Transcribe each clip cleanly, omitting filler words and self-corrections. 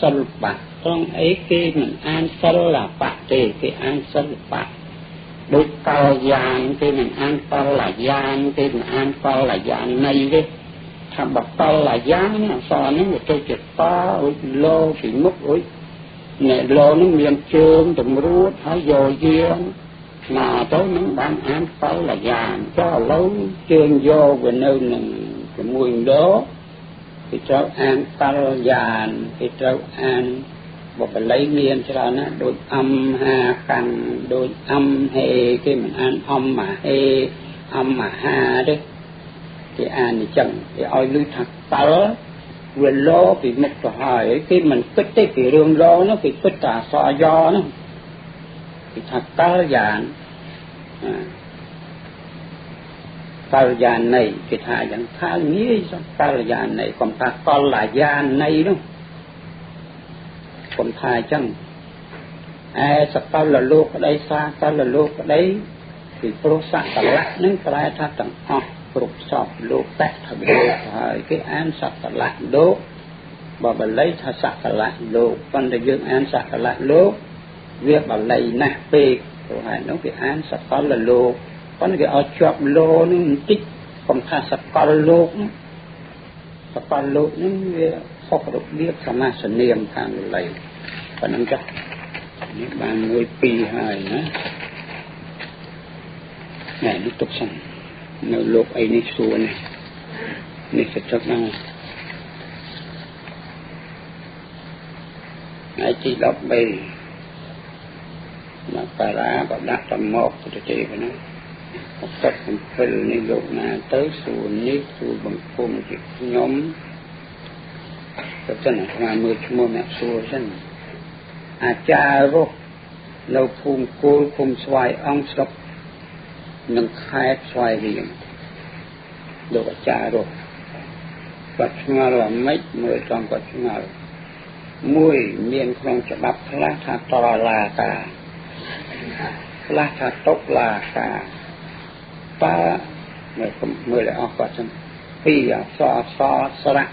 សិល្បៈត្រង់អីគេមិនអានសិល្បៈទេគេអានសិល្បៈដូចកលយ៉ាងគេមិនអានកលយ៉ាងគេមិនអានកលយ៉ាងណីទេថាបើកលយ៉ាងនេះអក្សរនេះវាទៅជាតរួចលោពីមុខរួចអ្នកលោនឹងមានជើងតម្រួតហើយយកយាងណាទៅនឹងបានអានកលយ៉ាងចុះឥឡូវជើងយកវានៅនឹងជាមួយលោគេត្រូវអានកលយ៉ាងគេត្រូវអានបបល័យមានច្រើនណាស់ដូចអំហាកាំងដូចអំហេគេមិនអានអំមហេអំមហាទេគេអានអញ្ចឹងគេឲ្យលឺថាកលវាលោពីមុខទៅហើយគេមិនគិតទេពីរឿងលោនោះគេគិតតែអក្សរយ៉នោះគេថាកលយ៉ាងកលយ៉ាងណីគេថាយ៉ាងថាងាយសោះកលយ៉ាងណីកុំថាកលយ៉ាងណីនោះកុំថាអញ្ចឹងឯសកលលោកក្តីសាកលលោកក្តីពីព្រោះសកលៈនឹងប្រែថាទាំងអស់គ្រប់សពលោកតថាលោកហើយគេអានសកលៈលោកបើបាលីថាសកលៈលោកប៉ុន្តែយើងអានសកលៈលោកវាបាលីណាស់ពេកព្រោះហើយនោះគេអានសកលលោកប៉ុន្តែគេឲ្យជាប់លោនឹងបន្តិចកុំថាសកលលោកសកលលោកនឹងវាខុសរបៀបសមាសនាមខាងបាលីប៉ុណ្ណឹងចាស់នេះបាន1 2ហើយណាណែនេះទុកសិននៅលោកអីនេះសួរនេះនេះសច្ចណាថ្ងៃទី13មករាក៏ដាក់តមកទៅទេប៉ុណ្ណា67នេះលោកណាទៅសួរនេះសួរបង្គំជាខ្ញុំទៅសិនអាត្មាមើលឈ្មោះអ្នកសួរសិនអាចារ្យរស់នៅភូមិគោលឃុំស្វាយអង្គស្រុកនិងខេត្តស្វាយរៀងលោកអាចារ្យរស់គាត់ឆ្ងល់ว่าម៉េចមើលចង់គាត់ឆ្ងល់មួយមានក្នុងច្បាប់ខ្លះថាតលាការខ្លះថាតុលាការតើមើលឲ្យអស់គាត់សិនពីរអក្សរសស្រៈ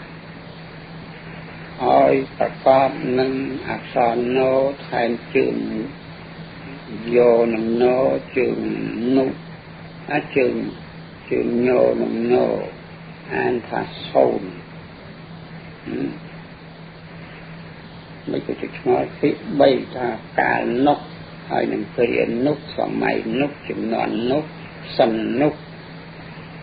ឲ្យប្រកបនឹងអក្សរណូថែមជើងយោនឹងណូជើងនុអាជើងជើងញោនឹងណូអានថាសូនមិនក៏จะឆ្ងល់ពី3ថាកាលនោះហើយនឹងគ្រានោះសម័យនោះចំនួននោះសិននោះ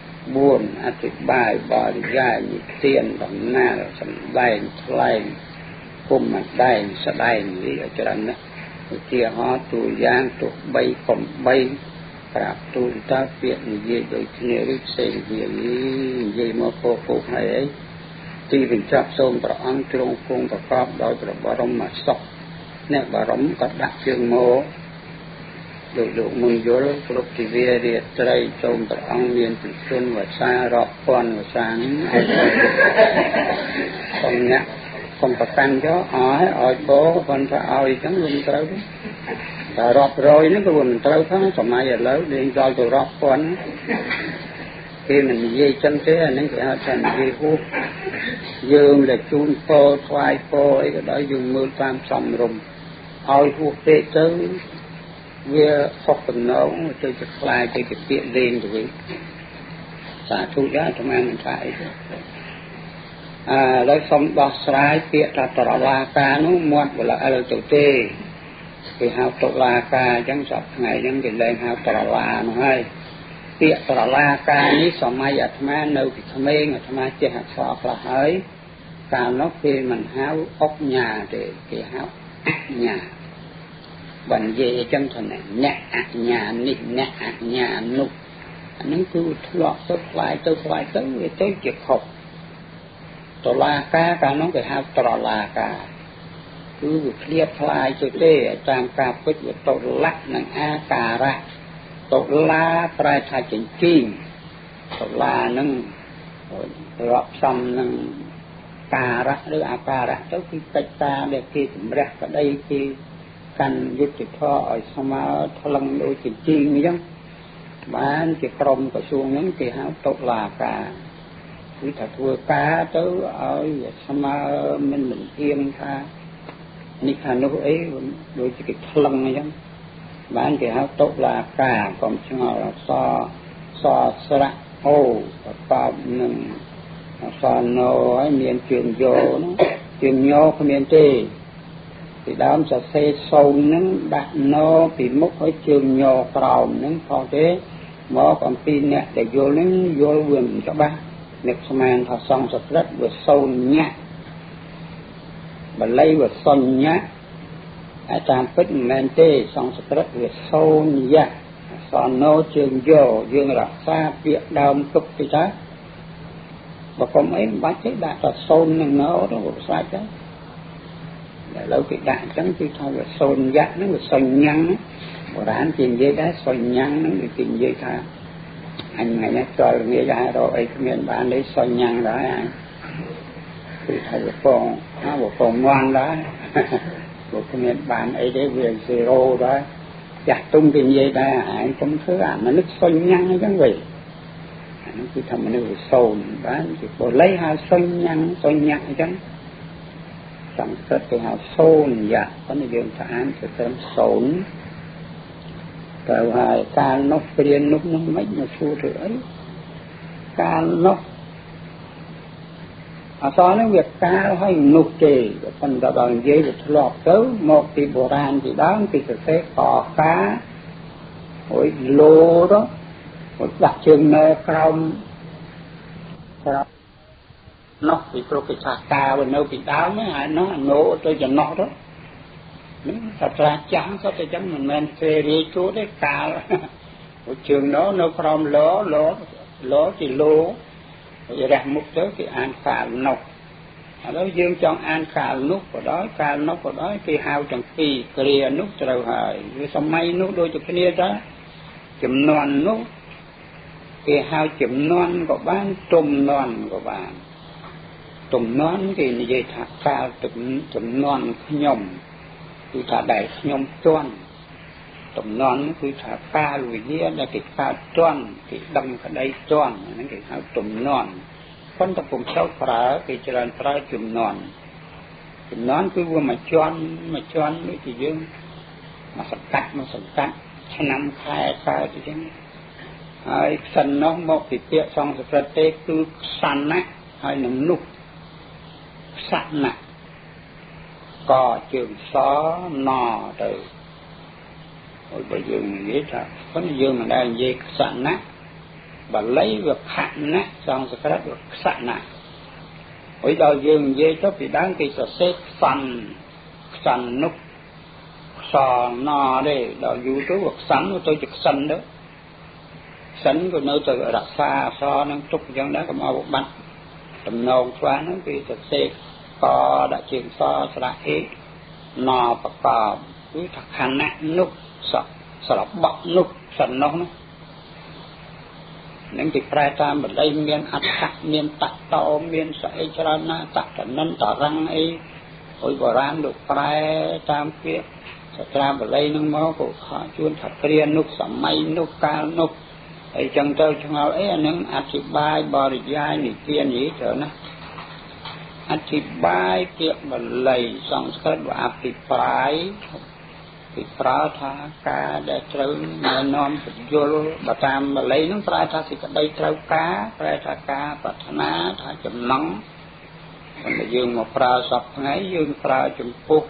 4អធិប្បាយបរិយាយនិទានដំណាលសម្ដែងថ្លែងគុំម្ដែងស្ដែងនេះឲ្យច្រើនណាស់ឧទាហរណ៍តួយ៉ាងទោះបីកុំបីប្រាប់ទូលតើពាក្យនិយាយដូចគ្នាឬផ្សេងគ្នានិយាយមកពោពោហើយអីទីបញ្ចប់សូមព្រះអង្គទ្រង់គង់ប្រកបដោយព្រះបរមសុខអ្នកបរមក៏ដាក់ជើងមកដោយលោកមុនយល់គ្រប់ទិវារាត្រីសូមព្រះអង្គមានប្រជជនវសារាប់ពាន់វសានេះសូមអ្នកកុំប្រកាន់ចោអស់ឲ្យបោប៉ុន្តែឲ្យអញ្ចឹងវាមិនត្រូវទេតែរាប់រយហ្នឹងក៏វាមិនត្រូវផងសម័យឥឡូវលេងដល់ទៅរាប់ពាន់គេមិននិយាយចឹងទេអាហ្នឹងគេហៅថានិយាយហួសយើងដែលជូនពរថ្វាយពរអីក៏ដោយយើងមើលតាមសមរម្យឲ្យហួសពេកទៅវាខុសតំណងទៅជាខ្លាយទៅជាពាក្យលេងទៅវិញសាធុយ៉ាអាត្មាមិនថាអីទេឥឡូវសូមដោះស្រាយពាក្យថាតលាការនោះមាត់បលឥឡូវទៅទេគេហៅតុលាការអញ្ចឹងសប្តាហ៍ថ្ងៃហ្នឹងគេលែងហៅតលានោះហើយពាក្យតលាការនេះសម័យអាត្មានៅពីក្មេងអាត្មាចេះអក្សរខ្លះហើយកាលនោះគេមិនហៅអុកញ៉ាទេគេហៅអញ្ញាបើនិយាយអញ្ចឹងថាអ្នកអញ្ញានេះអ្នកអញ្ញានោះអាហ្នឹងគឺធ្លាក់ទៅខ្លាយទៅខ្លាយទៅវាទៅជាខុសតលាការកាលនោះគេហៅត្រលាការគឺវាឃ្លាតខ្លាយទៅទេតាមការពិតវាតុលៈនិងអាការៈតុលាប្រែថាចិញ្ចីមតុលានឹងរាប់ផ្សំនឹងការៈឬអាការៈទៅគឺកិច្ចការដែលគេជំរះក្តីគេកាន់យុត្តិធម៌ឲ្យស្មើថ្លឹងដូចចិញ្ចីមអញ្ចឹងបានជាក្រុមក្រសួងហ្នឹងគេហៅតុលាការ គឺថាធ្វើការទៅឲ្យវាស្មើមិនលំអៀងថានេះថានោះអីដូចជាគេថ្លឹងអញ្ចឹងបានគេហៅតុលាការកុំឆ្ងល់អក្សរសស្រៈអូប្រកបនឹងអក្សរណហើយមានជើងយោនោះជើងញគ្មានទេពីដើមសរសេរសូន្យហ្នឹងដាក់ណពីមុខហើយជើងញក្រោមហ្នឹងផងទេមកអំពីអ្នកដែលយល់ហ្នឹងយល់វាមិនច្បាស់នឹកស្មានថាសង្ស្ក្រឹតវាសូន្យៈបាលីវាសញ្ញៈហើយតាមពិតមិនមែនទេសង្ស្ក្រឹតវាសូន្យៈអក្សរណជើងយោយើងរក្សាពាក្យដើមទុកទីតាបើកុំអីមិនបាច់ទេដាក់តែសូន្យនឹងណទៅវាស្រេចដែរឥឡូវគេដាក់អញ្ចឹងគឺថាវាសូន្យៈហ្នឹងវាសញ្ញំបុរាណគេនិយាយដែរសញ្ញំហ្នឹងគេនិយាយថាអញថ្ងៃនេះចល់ងាយហើយរកអីគ្មានបានទេសញ្ញំដែរអញគឺថាវាពងណាវាពងងន់ដែរវាគ្មានបានអីទេវា0ដែរចាស់ទុំគេនិយាយដែរឯងកុំធ្វើអាមនុស្សសញ្ញំអញ្ចឹងវិញអានោះគឺថាមនុស្សវាសូន្យបានគេបល័យហៅសញ្ញំសញ្ញៈអញ្ចឹងសង្ស្ក្រឹតគេហៅសូន្យៈប៉ុន្តែយើងថាអានទៅត្រឹមសូន្យទៅហើយកាលនោះព្រាននោះនោះមិនមកសួរធ្វើអីកាលនោះអក្សរនេះវាកាលហើយនោះទេប៉ុន្តែដល់និយាយវាធ្លាប់ទៅមកពីបុរាណពីដើមពីសរសេរកកាអូយលោទៅដាក់ជើងនៅក្រោមក្រោមនោះពីព្រោះគេថាកាវានៅពីដើមហើយនោះណូទៅចំណោះទៅនេះសត្រាចាស់សត្វតែចឹងមិនមែនសេរីជួទេកាលព្រោះជើងនៅនៅក្រោមលោលោលោជាលោរះមុខទៅគេអានកាលនោះឥឡូវយើងចង់អានកាលនោះក៏ដោយកាលនោះក៏ដោយគេហៅទាំងពីរគ្រានោះត្រូវហើយវាសម័យនោះដូចតែគ្នាតាចំនួននោះគេហៅចំនួនក៏បានទំនួនក៏បានទំនួនគេនិយាយថាកាលចំនួនខ្ញុំគឺថាដែលខ្ញុំជន់ទំនួនគឺថាកាលវិញ្ញាដែលគេកើតជន់គេដឹងក្តីជន់ហ្នឹងគេហៅទំនួនប៉ុន្តែពុំសូវប្រើគេច្រើនប្រើចំនួនចំនួនគឺវាមួយជន់មួយជន់ដូចជាយើងមកសង្កាត់មកសង្កាត់ឆ្នាំខែកើតអញ្ចឹងហើយខ្សិននោះមកពីពាក្យសង្ស្ក្រឹតទេគឺខ្សណៈហើយនឹងនោះខ្សណៈកជើងសណទៅហើយបើយើងនិយាយថាប៉ុន្តែយើងមិនដែលនិយាយខ្សណៈបាលីវាខណៈសង្ស្ក្រឹតវាខ្សណៈហើយដល់យើងនិយាយទៅពីដើមគេសរសេរខ្សនខ្សននោះខ្សណទេដល់យូរទៅវាខ្សនទៅជាខ្សិនទៅខ្សិនក៏នៅទៅរក្សាអក្សរនឹងទុកអញ្ចឹងដែរកុំឲ្យបាត់តំណងខ្លះហ្នឹងគេសរសេរកដាក់ជើងសស្រៈអេណប្រកបគឺថាខណៈនោះសរបកនោះសិននោះណានឹងគេប្រែតាមបាលីមានអត្ថៈមានតតោមានស្អីច្រើនណាស់តតនិនតរੰអីអុយបុរាណលោកប្រែតាមពាក្យសត្រាបាលីនឹងមកក៏ខជួនថាគ្រានោះសម័យនោះកាលនោះអីចឹងទៅឆ្ងល់អីអានឹងអធិប្បាយបរិយាយនិទាននេះត្រូវណាអធិប្បាយពាក្យបាលីសំស្ក្រឹតវាអភិប្រាយគេប្រើថាការដែលត្រូវណែនាំពយល់បើតាមបាលីហ្នឹងប្រែថាសេចក្តីត្រូវការប្រែថាការប្រាថ្នាថាចំណង់ប៉ុន្តែយើងមកប្រើសពថ្ងៃយើងប្រើចំពោះ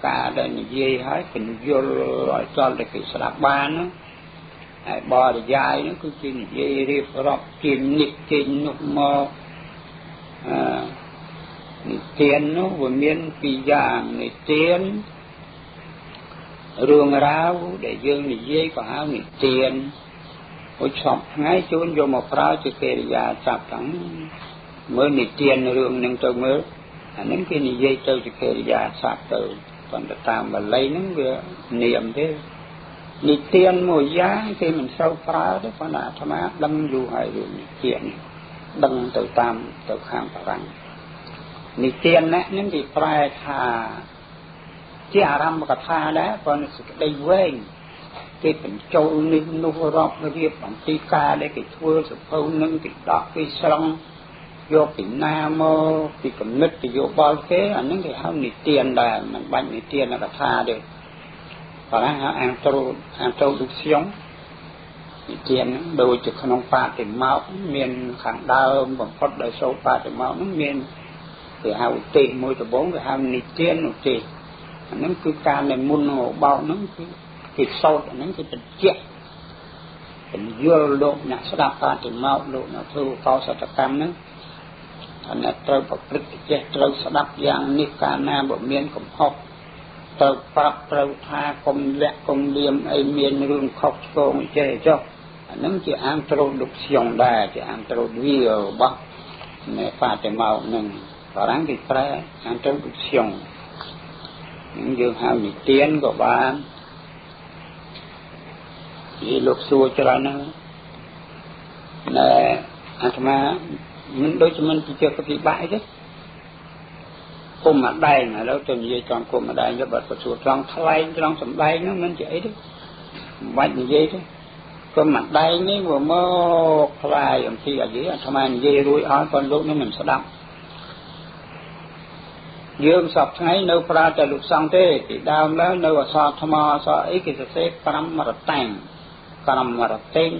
ការដែលនិយាយហើយពយល់ឲ្យចល់តែគេស្ដាប់បានហ្នឹងហើយបរិយាយហ្នឹងគឺជានិយាយរៀបរាប់ជានិច្ចជានោះមកអឺនិទាននោះវាមានពីរយ៉ាងនិទានរឿងរ៉ាវដែលយើងនិយាយក៏ហៅនិទានអូឆប់ថ្ងៃជួនយកមកប្រើជាកិរិយាសព្ទហ្នឹងមើលនិទានរឿងហ្នឹងទៅមើលអាហ្នឹងគេនិយាយទៅជាកិរិយាសព្ទទៅប៉ុន្តែតាមបាលីហ្នឹងវានាមទេនិទានមួយយ៉ាងគេមិនសូវប្រើទេប៉ុន្តែអាត្មាដឹងយូរហើយរឿងនិទានដឹងទៅតាមទៅខាងបារាំងនិទានណាហ្នឹងគេប្រែថាជាអារម្មណ៍កថាដែរប៉ុន្តែសេចក្តីវែងគេបញ្ចូលនេះនោះរាប់រៀបអំពីការដែលគេធ្វើសភៅនឹងគេដកគេស្រង់ យកពីណាមកពីគំនិតពីយោបល់គេអាហ្នឹងគេហៅនិទានដែរមិនបាច់និទានកថាទេបារាំងហៅអាំងត្រូឌុកស្យុងនិទានហ្នឹងដូចជាក្នុងបាតិមកមានខាងដើមបំផុតដោយសូត្របាតិមកហ្នឹងមានគេហៅឧទេសមួយដំបូងគេហៅនិទានឧទេសអាហ្នឹងគឺការនិមន្តបោកហ្នឹងគឺគេសូត្រអាហ្នឹងគេបញ្ជាក់បញ្យល់លោកអ្នកស្ដាប់បាតិមកលោកអ្នកធ្វើកោសតកម្មហ្នឹងថាអ្នកត្រូវប្រព្រឹត្តចេះត្រូវស្ដាប់យ៉ាងនេះកាលណាបើមានកំហុសត្រូវប្រាប់ត្រូវថាកុំលាក់កុំលៀមអីមានរឿងខុសឆ្គងចេះចុះអាហ្នឹងជាអាងត្រូឌុកស្យុងដែរជាអាងត្រូវារបស់អ្នកបាតិមកហ្នឹងបារាំងគេប្រែអាងត្រូឌុកស្យុងយើងហៅនិទានក៏បាននិយាយលោកសួរច្រើនណាស់ណែអាត្មាមិនដូចជាមិនជាពិបាកអីទេគុំម្ដែងឥឡូវទៅនិយាយត្រង់គុំម្ដែងទៅបើសួរត្រង់ថ្លែងត្រង់សម្ដែងហ្នឹងមិនជាអីទេមិនបាច់និយាយទេគុំម្ដែងនេះវាមកខ្លាយអំពីអីអាត្មានិយាយរួចអស់ប៉ុន្តែលោកនេះមិនស្ដាប់យើងសពថ្ងៃនៅប្រើតែលោកសង្ឃទេពីដើមឡើយនៅអសរថ្មអសរអីគេសរសេរក្រមរតាំងក្រមរតេង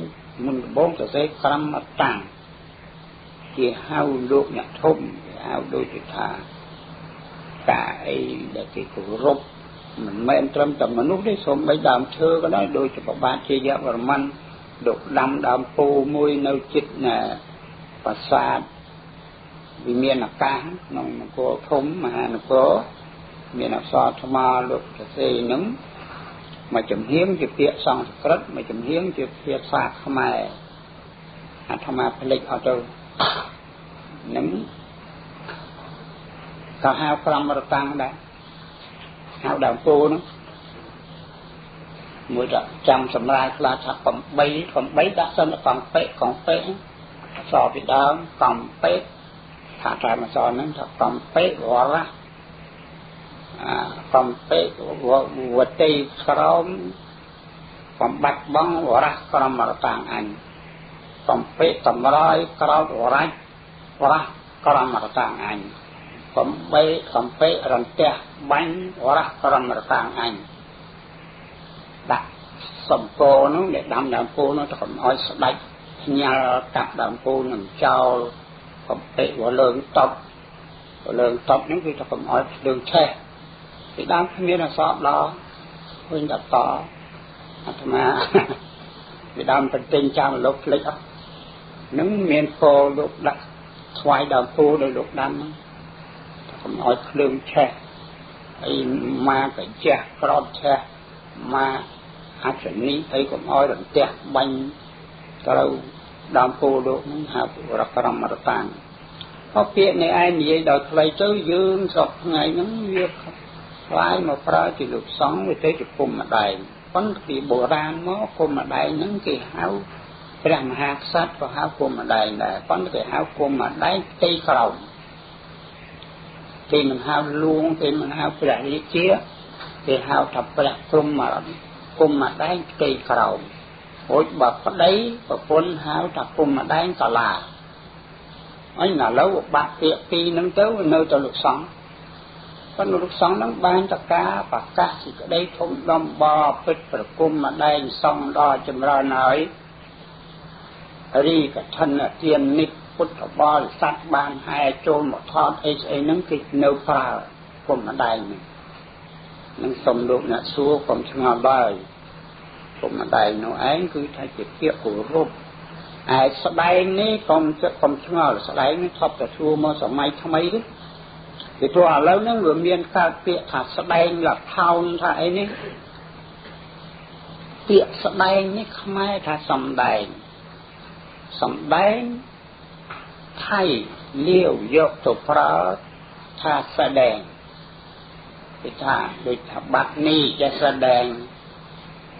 មុនដំបូងសរសេរក្រមរតាំងគេហៅលោកអ្នកធំគេហៅដូចជាថាការអីដែលគេគោរពមិនមែនត្រឹមតែមនុស្សទេសូម្បីដើមឈើក៏ដោយដូចជាប្របាទជាយវរ្ម័នលោកដាំដើមពោមួយនៅជិតណាប្រាសាទវិមានអាកាសក្នុងនគរធំមហានគរមានអក្សរថ្មលោកសរសេរនឹងមួយចំហៀងជាពាក្យសំស្ក្រឹតមួយចំហៀងជាភាសាខ្មែរអាត្មាភ្លេចអត់ទៅនឹងក៏ហៅក្រមរតាំងដែរហៅដើមពោហ្នឹងមួយដាក់ចាំសម្រាយខ្លះថា8ដាក់សិនកងពេកងពេអក្សរពីដើមកំពេថាតែអក្សរហ្នឹងថាកំពេវរៈកំពេវតីក្រមបំបាត់បងវរៈក្រមរតាំងអញកំពេតម្រាយក្រោតវរាច់វរៈក្រមរតាំងអញកំបីកំពេរន្ទះបាញ់វរៈក្រមរតាំងអញដាក់សំពោនោះដែលដាំដើមពោនោះទៅកុំឲ្យស្ដាច់ញ៉ាល់កាប់ដើមពោនឹងចោលកំពេវលើងតប់វលើងតប់ហ្នឹងគឺថាកុំឲ្យភ្លើងឆេះពីដើមគ្មានអសរដល់វិញដល់តអាត្មាពីដើមបន្ទិញចាំលោកភ្លេចអស់នឹងមានពោលោកដាក់ថ្វាយដើមពោដោយលោកដាំហ្នឹងកុំឲ្យភ្លើងឆេះអីមកកាជះក្រោតឆេះមកអសនីអីកុំឲ្យរន្ទះបាញ់ត្រូវដើមពោលោកហ្នឹងហៅរក្រមរតាំងអពាក្យនេះឯងនិយាយដល់ខ្លីទៅយើងសពថ្ងៃហ្នឹងវាខ្លាយមកប្រើជាលោកសង្ឃវាទៅជាគុំម្ដែងប៉ុន្តែពីបុរាណមកគុំម្ដែងហ្នឹងគេហៅព្រះមហាក្សត្រក៏ហៅគុំម្ដែងដែរប៉ុន្តែគេហៅគុំម្ដែងផ្ទៃក្រោមគេមិនហៅលួងគេមិនហៅព្រះរាជាគេហៅថាព្រះព្រហ្មគុំម្ដែងផ្ទៃក្រោមរួចបើប្តីប្រពន្ធហៅថាគុំម្ដែងកាឡាអញឥឡូវបាក់ពាក្យពីរហ្នឹងទៅនៅតែលោកសង្ឃប៉ុន្តែលោកសង្ឃហ្នឹងបានតការប្រកាសសេចក្តីធំដំបពិតប្រគុំម្ដែងសង្ឃដល់ចម្រើនហើយរីកឋិនទាននេះពុទ្ធបរិស័ទបានហែចូលមកថតអីស្អីហ្នឹងគេនៅប្រើគុំម្ដែងហ្នឹងនឹងសុំលោកអ្នកសួរកុំឆ្ងល់ឡើយគុំម្ដែងនោះឯងគឺថាជាពាក្យគោរពឯស្ដែងនេះកុំចិត្តកុំឆ្ងល់ស្ដែងនេះថប់តែសួរមកសម័យថ្មីទេពីព្រោះឥឡូវហ្នឹងវាមានកើតពាក្យថាស្ដែងលថោនថាអីនេះពាក្យស្ដែងនេះខ្មែរថាសំដែងសំដែងថៃលាវយកទៅប្រើថាស្ដែងគេថាដូចថាបាត់នេះចេះស្ដែង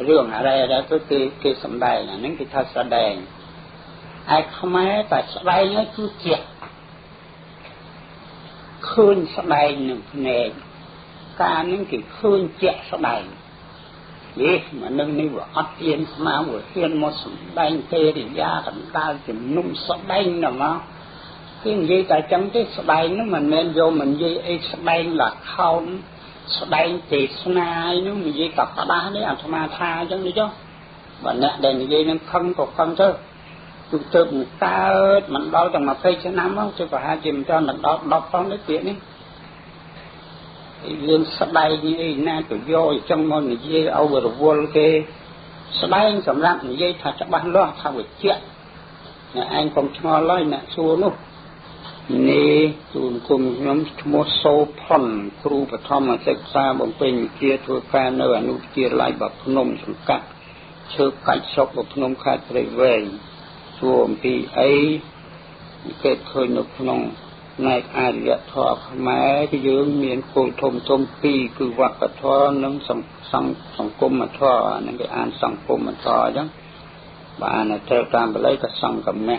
រឿងអីដែរទៅគេសំដែងអាហ្នឹងគេថាស្ដែងឯខ្មែរតែស្ដែងហើយគឺជាឃើញស្ដែងនឹងភ្នែកការហ្នឹងគេឃើញជាក់ស្ដែងនេះមនុស្សនេះវាអត់ហ៊ានស្មាវាហ៊ានមកសំដែងទេរិយាកណ្ដាលជំនុំស្ដែងណាស់មក គេនិយាយតែចឹងទេស្ដែងហ្នឹងមិនមែនយកមិននិយាយអីស្ដែងលខោនស្ដែងទេសនានោះនិយាយតែផ្ដាស់នេះអាត្មាថាអញ្ចឹងនេះចុះបើអ្នកដែលនិយាយនឹងខឹងក៏ខឹងទៅគឺទៅកើតមិនដល់តែ20ឆ្នាំមកទៅប្រហែលជាមិនទាន់ដល់10ផងទេពាក្យនេះរឿងស្ដែងអីណាទៅយកអញ្ចឹងមកនិយាយឲ្យរវល់គេស្ដែងសម្រាប់និយាយថាច្បាស់លាស់ថាវិជ្ជាអ្នកឯងកុំឆ្ងល់ឡើយអ្នកសួរនោះនេះទូលគុំខ្ញុំឈ្មោះសូផុនគ្រូបឋមសិក្សាបំពេញវិជ្ជាធ្វើការនៅអនុវិទ្យាល័យបាភ្នំសង្កាត់ឈើកាច់ស្រុកបាភ្នំខេត្តព្រៃវែងសួរអំពីអីគេឃើញនៅក្នុងផ្នែកអរិយធម៌ខ្មែរគឺយើងមានគោលធំធំពីរគឺវប្បធម៌និងសង្គមធម៌ហ្នឹងគេអានសង្គមធម៌អញ្ចឹងបើអានត្រូវតាមបាលីក៏សង្គមៈ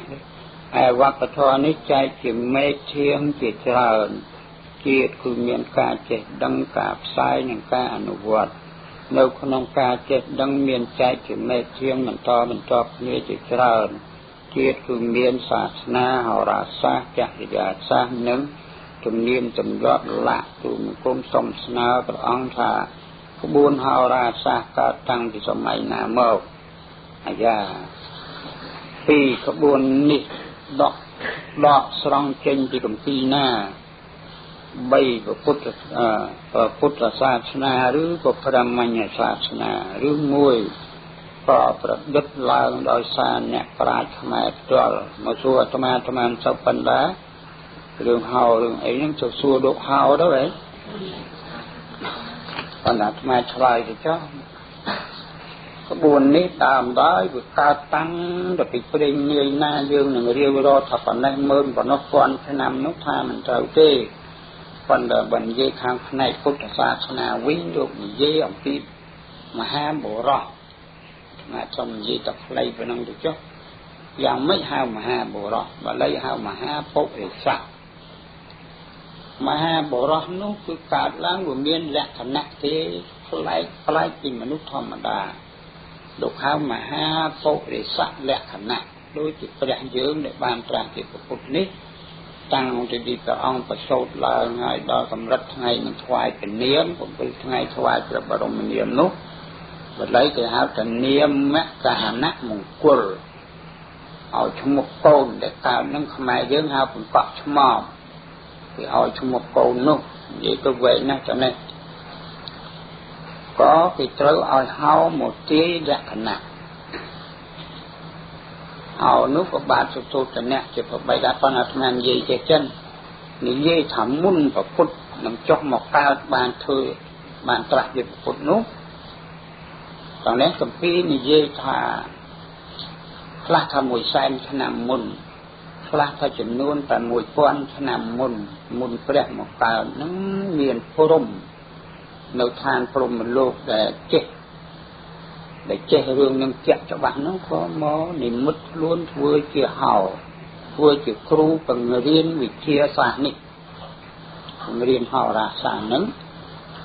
ឯវប្បធម៌នេះចែកជាមេឈាមជាច្រើនជាតិគឺមានការចេះដឹងការផ្សាយនិងការអនុវត្តនៅក្នុងការចេះដឹងមានចែកជាមេឈាមបន្តបន្តគ្នាជាច្រើនជាតិគឺមានសាសនាហោរាសាស្ត្រចរិយាសាស្ត្រនិងទំនៀមទម្លាប់លាក់ទូលគុំសុំស្នើព្រះអង្គថាក្បួនហោរាសាស្ត្រកើតតាំងពីសម័យណាមកអាយ៉ាពីក្បួននេះដកស្រង់ចេញពីគម្ពីរណា3ពុទ្ធសាសនាឬក៏ព្រហ្មញ្ញសាសនាឬមួយក៏ប្រឌិតឡើងដោយសារអ្នកប្រាជ្ញខ្មែរផ្ទាល់មកសួរអាត្មាអាត្មាមិនសូវប៉ុណ្ណារឿងហៅរឿងអីហ្នឹងទៅសួរលោកហៅទៅហ៎ប៉ុន្តែអាត្មាឆ្លើយទៅចុះក្បួននេះតាមដោយវាកើតតាំងទៅពីព្រេងនាយណាយើងនឹងរាវរកថាប៉ុណ្ណេះម៉ឺនប៉ុណ្ណោះពាន់ឆ្នាំនោះថាមិនត្រូវទេប៉ុន្តែបើនិយាយខាងផ្នែកពុទ្ធសាសនាវិញលោកនិយាយអំពីមហាបុរសណាសូមនិយាយតែខ្លីប៉ុណ្ណឹងទៅចុះយ៉ាងម៉េចហៅមហាបុរសបាលីហៅមហាពុរិសៈមហាបុរសនោះគឺកើតឡើងវាមានលក្ខណៈទេប្លែកពីមនុស្សធម្មតាលោកហៅមហាពុរិសៈលក្ខណៈដូចជាព្រះយើងដែលបានត្រាស់ជាពុទ្ធនេះតាំងពីព្រះអង្គប្រសូតឡើងហើយដល់កម្រិតថ្ងៃនឹងថ្វាយព្រះនាម7ថ្ងៃថ្វាយព្រះបរមនាមនោះបាលីគេហៅថានាមកហណៈមង្គលឲ្យឈ្មោះកូនដែលកើតនឹងខ្មែរយើងហៅបង្កក់ឆ្មោមគេឲ្យឈ្មោះកូននោះនិយាយទៅវែងណាស់ចានេះក៏គេត្រូវឲ្យហៅមកទាយលក្ខណៈហៅនោះក៏បាទសុទតនៈជាប្របីដែរប៉ុន្តែអាត្មានិយាយចេះចិននិយាយថាមុនប្រពុតនឹងចុះមកកើតបានធ្វើបានត្រាស់ជាប្រពុតនោះតោះនេះកម្ពីនិយាយថាខ្លះថា100,000ឆ្នាំមុនខ្លះថាចំនួនតែ1000ឆ្នាំមុនមុនព្រះមកកើតនឹងមានព្រំនៅឋានព្រហ្មលោកដែលចេះរឿងនឹងជាក់ច្បាស់នោះក៏មកនិមិត្តខ្លួនធ្វើជាហៅធ្វើជាគ្រូបង្រៀនវិទ្យាសាស្ត្រនេះបង្រៀនហោរាសាស្ត្រនឹង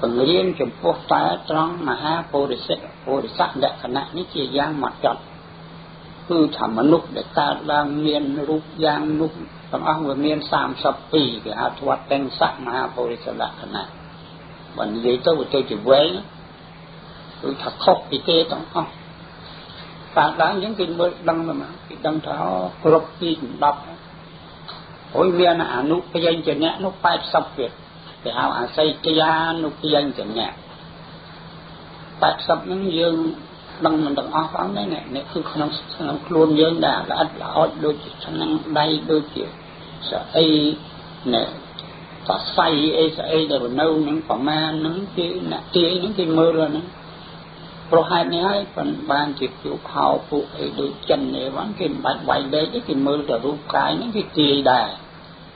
បង្រៀនចំពោះតែត្រង់មហាពុរិសៈលក្ខណៈនេះជាយ៉ាងម៉ត់ចត់គឺថាមនុស្សដែលកើតឡើងមានរូបយ៉ាងនោះទាំងអស់វាមាន32គេហៅថាវត្តិសៈមហាពុរិសលក្ខណៈបើនិយាយទៅវាទៅជាវែងគឺថាខុសពីគេទាំងអស់កើតឡើងអញ្ចឹងគេមើលដឹងទៅមកគេដឹងថាគ្រប់ទី10ហើយមានអនុព្យញ្ជនៈនោះ80ទៀតគេហៅអាស័យយានុព្យញ្ជនៈ80ហ្នឹងយើងដឹងមិនទាំងអស់ផងដែរនេះគឺក្នុងខ្លួនយើងដែលល្អិតល្អអចដូចជាឆ្នាំងដៃដូចជាស្អីនេះសរសៃអីស្អីដែលនៅនឹងប្រមាណហ្នឹងគេអ្នកទាយហ្នឹងគេមើលហ្នឹងព្រោះហេតុនេះហើយប៉ុនបានជាពួកហៅពួកអីដូចចិននេះហ្នឹងគេមិនបាច់វាយលេខទេគេមើលតែរូបកាយហ្នឹងគេទាយដែរ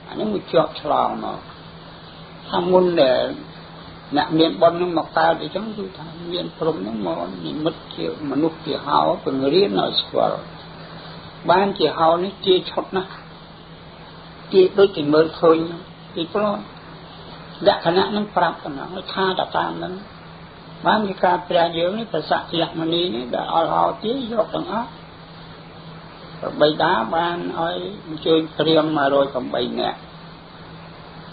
អាហ្នឹងវាជាប់ឆ្លងមកថាមុនដែលអ្នកមានបុណ្យហ្នឹងមកកើតអីចឹងគឺថាមានព្រំហ្នឹងមកនិមិត្តជាមនុស្សជាហៅបង្រៀនឲ្យស្គាល់បានជាហៅនេះជាឈុតណាស់ជាដូចជាមើលឃើញពីព្រោះលក្ខណៈហ្នឹងប្រាប់ប៉ុណ្ណឹងថាតែតាមហ្នឹងបានជាការព្រះយើងនេះប្រសក្យមនីនេះដែលឲ្យហៅទាយកទាំងអស់ បិតាបានឲ្យអញ្ជើញព្រាហ្មណ៍108នាក់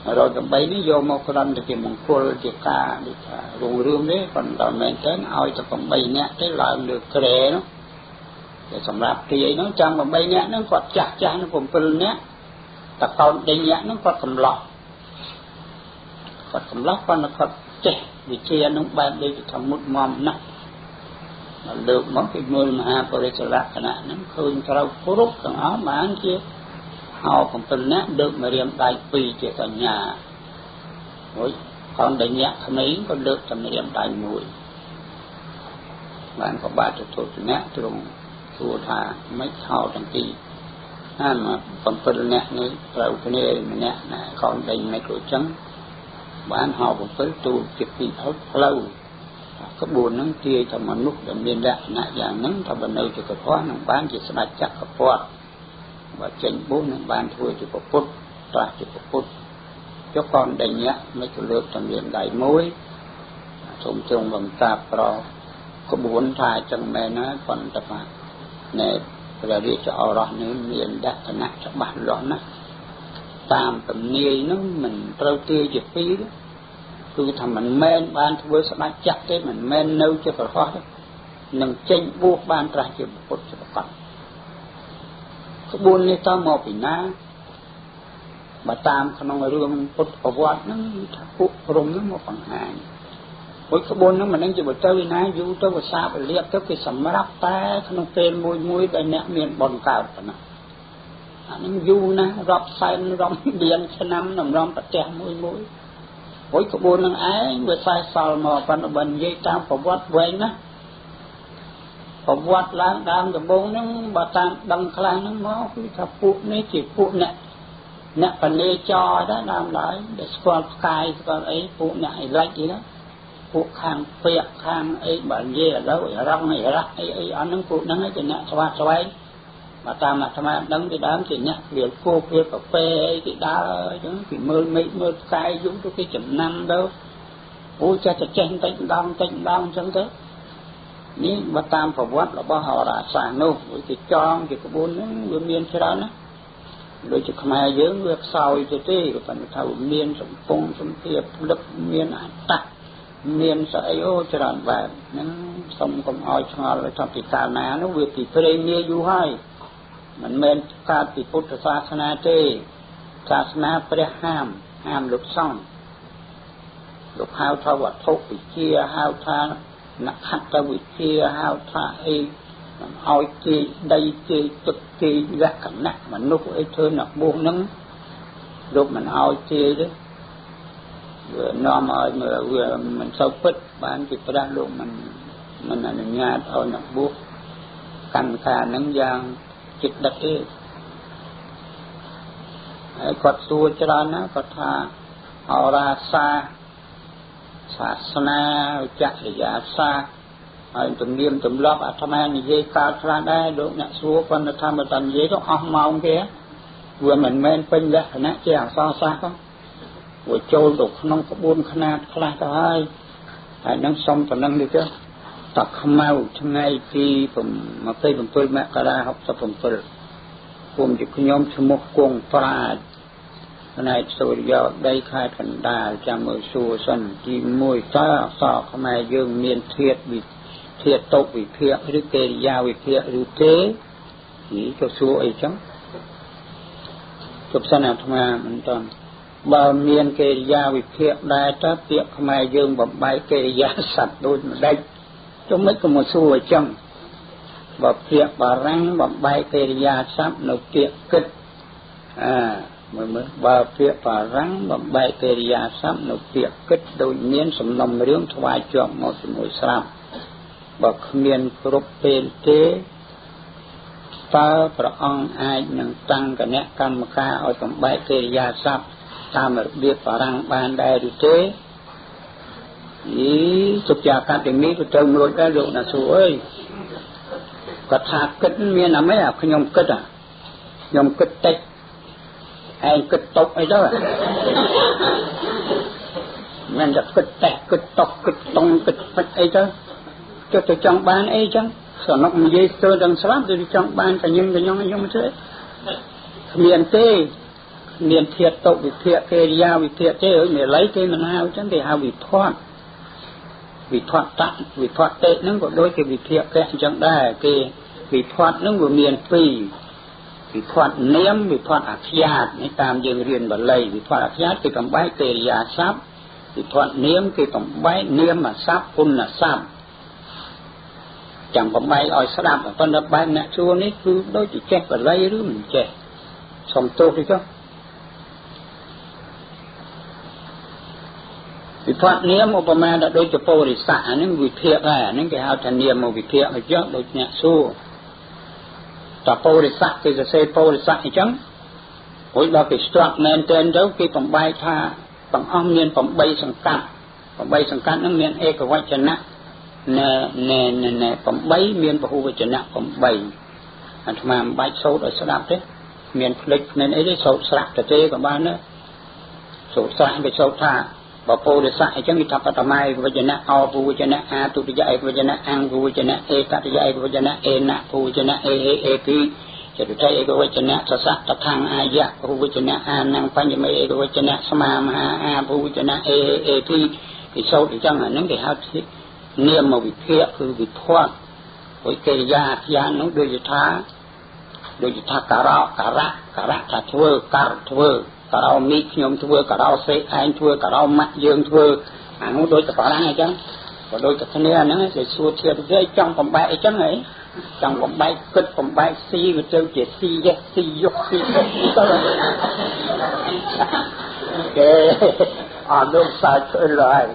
108នេះយកមកគ្រាន់តែជាមង្គលជាការដូចថារុងរឿងទេប៉ុន្តែមែនទែនឲ្យតែ8នាក់ទេឡើងលើគ្រែនោះតែសម្រាប់ទាយនោះចាំ8នាក់ហ្នឹងគាត់ចាស់ចាស់នោះ7នាក់តកោនដេញនាក់ហ្នឹងគាត់កំឡោះគាត់កំឡោះប៉ុន្តែគាត់ចេះវិជានោះបែបដូចថាមុតមមណាស់ដល់លើកមកពីមើលមហាបរិសលក្ខណៈហ្នឹងឃើញត្រូវគ្រប់ទាំងអស់បានជាហៅ7នាក់លើកម្រាមដៃ2ជាសញ្ញាមួយកោនដេញនាក់ក្មេងក៏លើកតែម្រាមដៃមួយបានក៏បាទទស្សនៈទ្រង់សួរថាមិនហៅទាំងពីរអា7នាក់នេះត្រូវគ្នាម្នាក់ណាកោនដេញមិនក៏ចឹងបានហៅ7ទូលជាពីរផ្លូវក្បួនហ្នឹងទាយថាមនុស្សដែលមានលក្ខណៈយ៉ាងហ្នឹងថាបើនៅជាកពស់នឹងបានជាស្ដេចចក្រពត្តិបើចេញបួសនឹងបានធ្វើជាពុទ្ធត្រាស់ជាពុទ្ធចុះកនដេញៈមិនក៏លើកតម្រៀមដៃមួយសូមទ្រង់បង្កាប្រក្បួនថាចឹងមែនណាប៉ុន្តែបាទណែព្រះរាជឱរសនេះមានលក្ខណៈច្បាស់លាស់ណាស់តាមទំនាយហ្នឹងមិនត្រូវទាយជាពីរគឺថាមិនមែនបានធ្វើស្ដេចចក្រទេមិនមែននៅជាប្រហោះទេនឹងចេញបួសបានត្រាស់ជាពុទ្ធជាប្រកបក្បួននេះតើមកពីណាបើតាមក្នុងរឿងពុទ្ធប្រវត្តិហ្នឹងថាពួកព្រំហ្នឹងមកបង្ហាញព្រោះក្បួនហ្នឹងមិនដឹងជាបើទៅឯណាយូរទៅវាសាបលៀបទៅគេសម្រាប់តែក្នុងពេលមួយមួយដែលអ្នកមានបុណ្យកើតប៉ុណ្ណាអាហ្នឹងយូរណាស់រាប់សែនរាប់លានឆ្នាំតម្រាំប្រទេសមួយមួយព្រោះក្បួនហ្នឹងឯងវាខ្សែសល់មកប៉ុន្តែបើនិយាយតាមប្រវត្តិវែងណាប្រវត្តិឡើងដើមដំបូងហ្នឹងបើតាមដឹងខ្លះហ្នឹងមកគឺថាពួកនេះជាពួកអ្នកបនេចរដែរដើមឡើយដែលស្គាល់ផ្កាយស្គាល់អីពួកអ្នកអីលិចអីណាពួកខាងពាក្យខាងអីបើនិយាយឥឡូវអីរងអីរះអីអីអស់ហ្នឹងពួកហ្នឹងឯងជាអ្នកស្វាស្វែងបើតាមអាត្មាដឹងពីដើមជាអ្នកវាគោវាប្រពែអីគេដើរអញ្ចឹងគេមើលមេឃមើលផ្កាយយូរទៅគេចំណាំទៅអូចេះតែចេះបន្តិចម្ដងបន្តិចម្ដងអញ្ចឹងទៅនេះបើតាមប្រវត្តិរបស់ហោរាសាស្ត្រនោះវាគេចងជាក្បួនហ្នឹងវាមានច្រើនណាស់ដូចជាខ្មែរយើងវាខ្សោយទៅទេប៉ុន្តែថាមានសំពងសំភាផ្លឹកមានអត្តៈមានស្អីអូច្រើនបែបហ្នឹងសុំកុំឲ្យឆ្ងល់ថាពីកាលណានោះវាពីព្រេងនាយូរហើយមិនមែនកើតពីពុទ្ធសាសនាទេសាសនាព្រះហាមលោកសង្ឃលោកហៅថាវត្ថុវិជាហៅថានខត្តវិជាហៅថាអីឲ្យគេដីគេទឹកគេលក្ខណៈមនុស្សអីធ្វើអ្នកបួសហ្នឹងលោកមិនឲ្យគេទេវានាំឲ្យមើលវាមិនសូវពិតបានជាព្រះលោកមិនអនុញ្ញាតឲ្យអ្នកបួសកម្មការហ្នឹងយ៉ាងចិត្តដិតទេហើយគាត់សួរច្រើនណាគាត់ថាហោរាសាសាសនាចរិយាសាស្ត្រហើយទំនៀមទម្លាប់អាត្មានិយាយកើតខ្លះដែរលោកអ្នកសួរប៉ុន្តែថាបើតែនិយាយទៅអស់ម៉ោងគេវាមិនមែនពេញលក្ខណៈជាអក្សរសាស្ត្រវាចូលទៅក្នុងក្បួនខ្នាតខ្លះទៅហើយហើយនឹងសុំប៉ុណ្ណឹងនេះទៅតខ្មៅថ្ងៃទី27មករា67គុំជាខ្ញុំឈ្មោះគង់ប្រាជ្ញផ្នែកសូរិយោដីខេត្តកណ្ដាលចាំមើលសួរសិនទី1តើអក្សរខ្មែរយើងមានធាតុវិធាតុវិភាគឬកិរិយាវិភាគឬទេនេះទៅសួរអីចឹងជប់សិនអាត្មាមិនតន់បើមានកិរិយាវិភាគដែរតើពាក្យខ្មែរយើងបំបែកកិរិយាសត្វដូចម្ដេចចុះមិនក៏មកសួរអញ្ចឹងបើពាក្យបារាំងបំបែកកិរិយាសព្ទនៅពាក្យគិតមើលមើលបើពាក្យបារាំងបំបែកកិរិយាសព្ទនៅពាក្យគិតដូចមានសំណុំរឿងថ្វាយជាប់មកជាមួយស្រាប់បើគ្មានគ្រប់ពេលទេតើព្រះអង្គអាចនឹងតាំងគណៈកម្មការឲ្យបំបែកកិរិយាសព្ទតាមរបៀបបារាំងបានដែរឬទេយីសុជាកាត់នេះទៅទៅរួចដែរលោកណាសួរអើយគាត់ថាគិតមានអាម៉េចអាខ្ញុំគិតខ្ញុំគិតតិចឯងគិតតុកអីទៅមិនតែគិតតេះគិតតុកគិតតុងគិតពិតអីទៅចុះទៅចង់បានអីចឹង សនុកនិយាយស្ទើរដល់ស្លាប់គឺចង់បានកញឹងកញងខ្ញុំទេគ្មានទេមានធាតុវិភាគកិរិយាវិភាគទេមេល័យគេមិនហៅចឹងគេហៅវិភ័តវិភ័តតវិភ័តតិហ្នឹងក៏ដូចជាវិភាគៈអញ្ចឹងដែរគេវិភ័តហ្នឹងវាមានពីរវិភ័តនាមវិភ័តអាខ្យាតនេះតាមយើងរៀនបាលីវិភ័តអាខ្យាតគេបំបែកកិរិយាសព្ទវិភ័តនាមគេបំបែកនាមសព្ទគុណសព្ទចាំបំបែកឲ្យស្ដាប់ប៉ុន្តែបែបអ្នកជួនេះគឺដូចជាចេះបាលីឬមិនចេះសុំទោសទេចុះវិភ័តនាមឧបមាដល់ដូចជាបរិស័កអាហ្នឹងវិភាគដែរអាហ្នឹងគេហៅថានាមវិភាគអញ្ចឹងដូចអ្នកសួរតបរិស័កគេសរសេរបរិស័កអញ្ចឹងរួចដល់គេស្ទាត់មែនទែនទៅគេបំបែកថាទាំងអស់មាន8សង្កាត់8សង្កាត់ហ្នឹងមានឯកវចនៈណែណែណែ8មានពហុវចនៈ8អាត្មាមិនបាច់សូត្រឲ្យស្ដាប់ទេមានភ្លេចមានអីទេសូត្រស្រាប់ទៅទេក៏បានដែរសូត្រស្រាប់គេសូត្រថាបើពោធិស័កអញ្ចឹងគេថាបតម័យវចនៈអពវចនៈអាទុតិយឯកវចនៈអង្គវចនៈឯកតយឯកវចនៈអេនៈពវចនៈអេអេអេពីចតុថៃឯកវចនៈសសៈតថាងអាយៈពវចនៈអានំបញ្ញមេឯកវចនៈស្មាមហាអាពវចនៈអេអេពីគេសូត្រអញ្ចឹងអាហ្នឹងគេហៅនាមវិភាគគឺវិភ័តព្រោះកិរិយាអាយ៉ាងនោះដូចជាថាការៈការៈការៈថាធ្វើការធ្វើការោមីខ្ញុំធ្វើការោសេឯងធ្វើការោម៉ាក់យើងធ្វើអានោះដូចតែបារាំងអញ្ចឹងក៏ដូចតែគ្នាហ្នឹងគេសួរធៀបទៅចង់បំបែកអីចឹងហីចង់បំបែកគិតបំបែកស៊ីវាទៅជាស៊ីយេស៊ីយុកស៊ីទៅគេអត់លោកសាច់ធ្វើឡើយ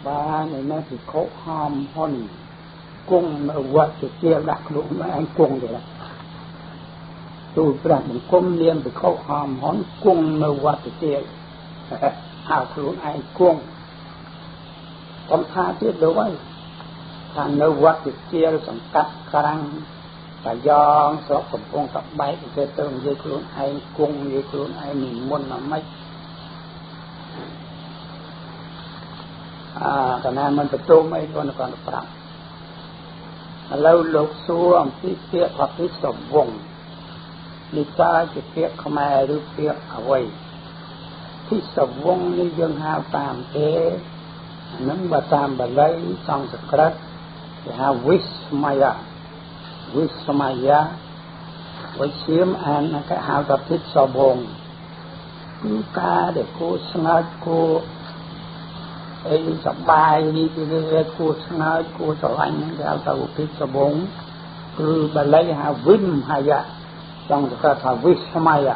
បានឯនេះពិខុហមហ៊ុនគង់នៅវត្តជាជាដាក់ខ្លួនឯងគង់ទេទូលព្រះបង្គំនាមភិក្ខុហមហនគង់នៅវត្តជាហៅខ្លួនឯងគង់កុំថាទៀតលោកអើយថានៅវត្តជាសង្កាត់ក្រាំងតាយ៉ងស្រុកកំពង់តបែកគេទៅនិយាយខ្លួនឯងគង់និយាយខ្លួនឯងនិមន្តអាម៉េចអាកាលណាមិនបន្ទមអីគាត់គាត់ប្រាប់ឥឡូវលោកសួរអំពីពាក្យថាពិសវង្សនេះតើជាពាក្យខ្មែរឬពាក្យអ្វីពិសវង្សនេះយើងហៅតាមទេហ្នឹងបើតាមបាលីសំស្ក្រឹតគេហៅវិស្មយៈវិស្មយៈវិសៀមអានគេហៅថាពិសវង្សគឺការដែលគួរស្ងើចគួរអីសបាយនេះគឺគេគួរស្ងើចគួរស្រឡាញ់ហ្នឹងគេហៅថាពិសវង្សគឺបាលីហៅវិមហយៈចង់គេថាវិស្ម័យ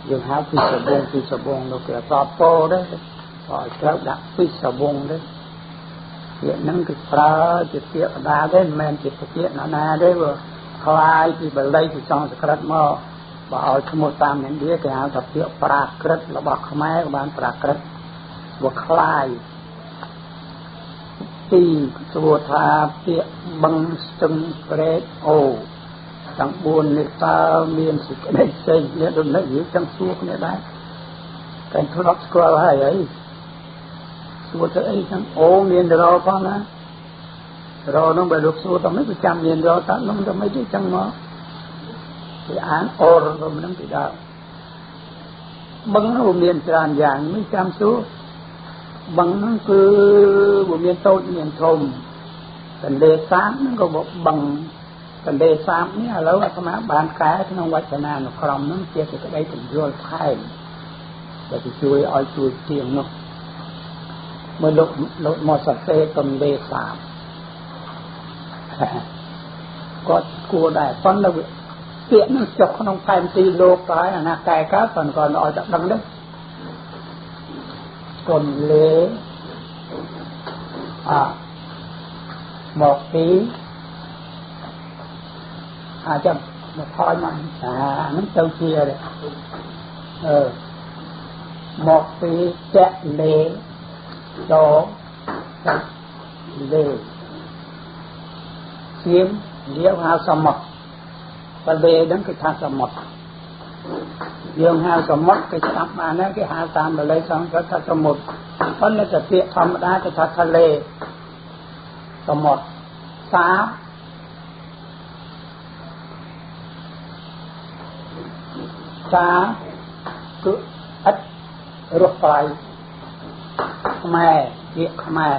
យើងហៅពិសវង្សពិសវង្សនោះគេអត់ពោទេឲ្យត្រូវដាក់ពិសវង្សទេពាក្យហ្នឹងគេប្រើជាពាក្យកដាលទេមិនមែនជាពាក្យណាណាទេព្រោះខ្លាយពីបាលីពីសំស្ក្រឹតមកបើឲ្យឈ្មោះតាមឥណ្ឌាគេហៅថាពាក្យប្រាក្រឹតរបស់ខ្មែរក៏បានប្រាក្រឹតវាខ្លាយទីសួរថាពាក្យបឹងស្ទឹងព្រែកអូទាំង4នេះតើមានសេចក្តីផ្សេងគ្នាដូចនេះយើងចង់សួរគ្នាដែរតែធ្លាប់ស្គាល់ហើយអីសួរទៅអីចឹងអូមានរោផងណារោនោះបើលោកសួរទៅមិនចាំមានរោតើនោះទៅមិនទេចឹងមកគេអានអូរទៅនឹងពីដើមបឹងនោះមានច្រើនយ៉ាងមិនចាំសួរបឹងហ្នឹងគឺវាមានតូចមានធំទន្លេសាបហ្នឹងក៏បឹងទន្លេសាបនេះឥឡូវអាត្មាបានកែក្នុងវចនានុក្រមហ្នឹងជាសេចក្តីពន្យល់ថែមដែលจะជួយឲ្យជួយទៀងនោះមើលលោកមកសរសេរទន្លេសាបគាត់គួរដែរប៉ុន្តែពាក្យហ្នឹងចុះក្នុងផែនទីលោកទៅហើយអាណាកែកើតប៉ុន្តែគាត់ឲ្យតែដឹងទេទន្លេអាមកពីអាចមកថយមកអាហ្នឹងទៅជាអឺមកពីចៈលេតលេសៀមលាវហៅសមុទ្របលេហ្នឹងគេថាសមុទ្រយើងហៅសមុទ្រគេស្ដាប់បានដែរគេហៅតាមបាលីសំស្ក្រឹតថាសមុទ្រ ប៉ុន្តែតែពាក្យធម្មតាគេថាทะเลសមុទ្រសាបសាគឺឥតរសប្រៃខ្មែរពាក្យខ្មែរ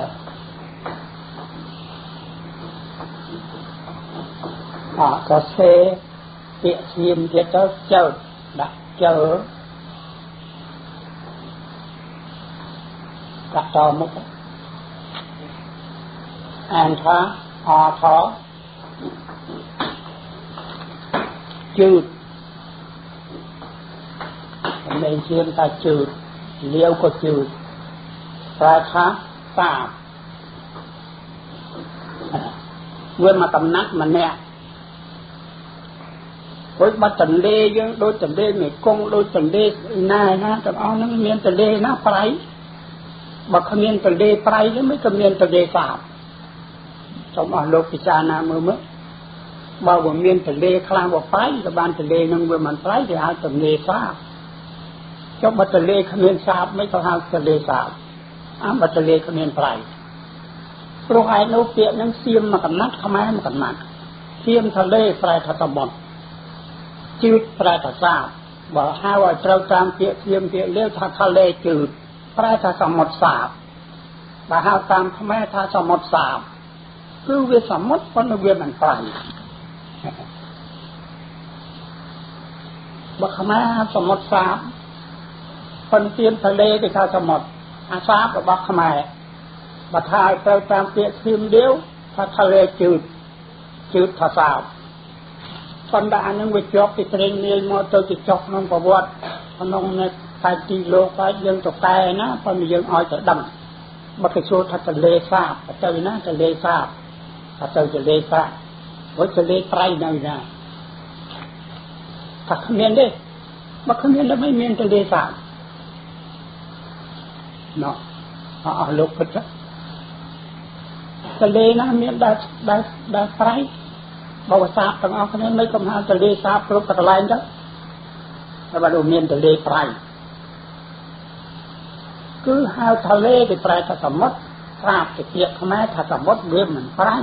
អក៏សេពាក្យសៀមទៀតទៅចើដាក់ចើដាក់តមុខអានថាអថជឺតមិនជឿនថាជឺតលាវក៏ជឺតប្រែថាសាបវាមកកំណាត់ម្នាក់ព្រោះបាត់ទន្លេយើងដូចទន្លេមេគង្គដូចទន្លេណាណាទាំងអស់ហ្នឹងមានទន្លេណាប្រៃបើគ្មានទន្លេប្រៃទេមិនក៏មានទន្លេសាបសូមអស់លោកពិចារណាមើលមើលបើវាមានទន្លេខ្លះវាប្រៃក៏បានទន្លេហ្នឹងវាមិនប្រៃគេហៅទន្លេសាបចុះបើទន្លេគ្មានសាបមិនក៏ហៅទន្លេសាបអាបើទន្លេគ្មានប្រៃព្រោះឯនោះពាក្យហ្នឹងសៀមមកកំណាត់ខ្មែរមកកំណាត់សៀមទន្លេប្រែថាតំបន់ជឺតប្រែថាសាបបើហៅឲ្យត្រូវតាមពាក្យសៀមពាក្យលាវថាទន្លេជឺតប្រែថាសមុទ្រសាបបើហៅតាមខ្មែរថាសមុទ្រសាបគឺវាសមុទ្រប៉ុន្តែវាមិនប្រៃបើខ្មែរហៅសមុទ្រសាបប៉ុន្តែទន្លេគេថាសមុទ្រអាសាបរបស់ខ្មែរបើថាឲ្យត្រូវតាមពាក្យសៀមលាវថាទន្លេជឺតជឺតថាសាបប៉ុន្តែអានឹងវាជាប់ពីព្រេងនាយមកទៅជាចុះក្នុងប្រវត្តិក្នុងនៅតែទីលោកហើយយើងទៅកែណាប៉ុន្តែយើងឲ្យទៅដឹងបើគេសួរថាទន្លេសាបទៅណាទន្លេសាបថាទៅទន្លេសាបព្រោះទន្លេប្រៃនៅណាថាគ្មានទេបើគ្មានទៅមិនមានទន្លេសាបណោះអស់លោកពិតទន្លេណាមានដែលដែលដែលប្រៃបើសាបទាំងអស់គ្នាមិនកំហាទន្លេសាបគ្រប់កន្លែងទៅតែបើមានទន្លេប្រៃគឺហៅទន្លេគេប្រែថាសមុទ្រស្រាបទៅពាក្យខ្មែរថាសមុទ្រវាមិនប្រៃ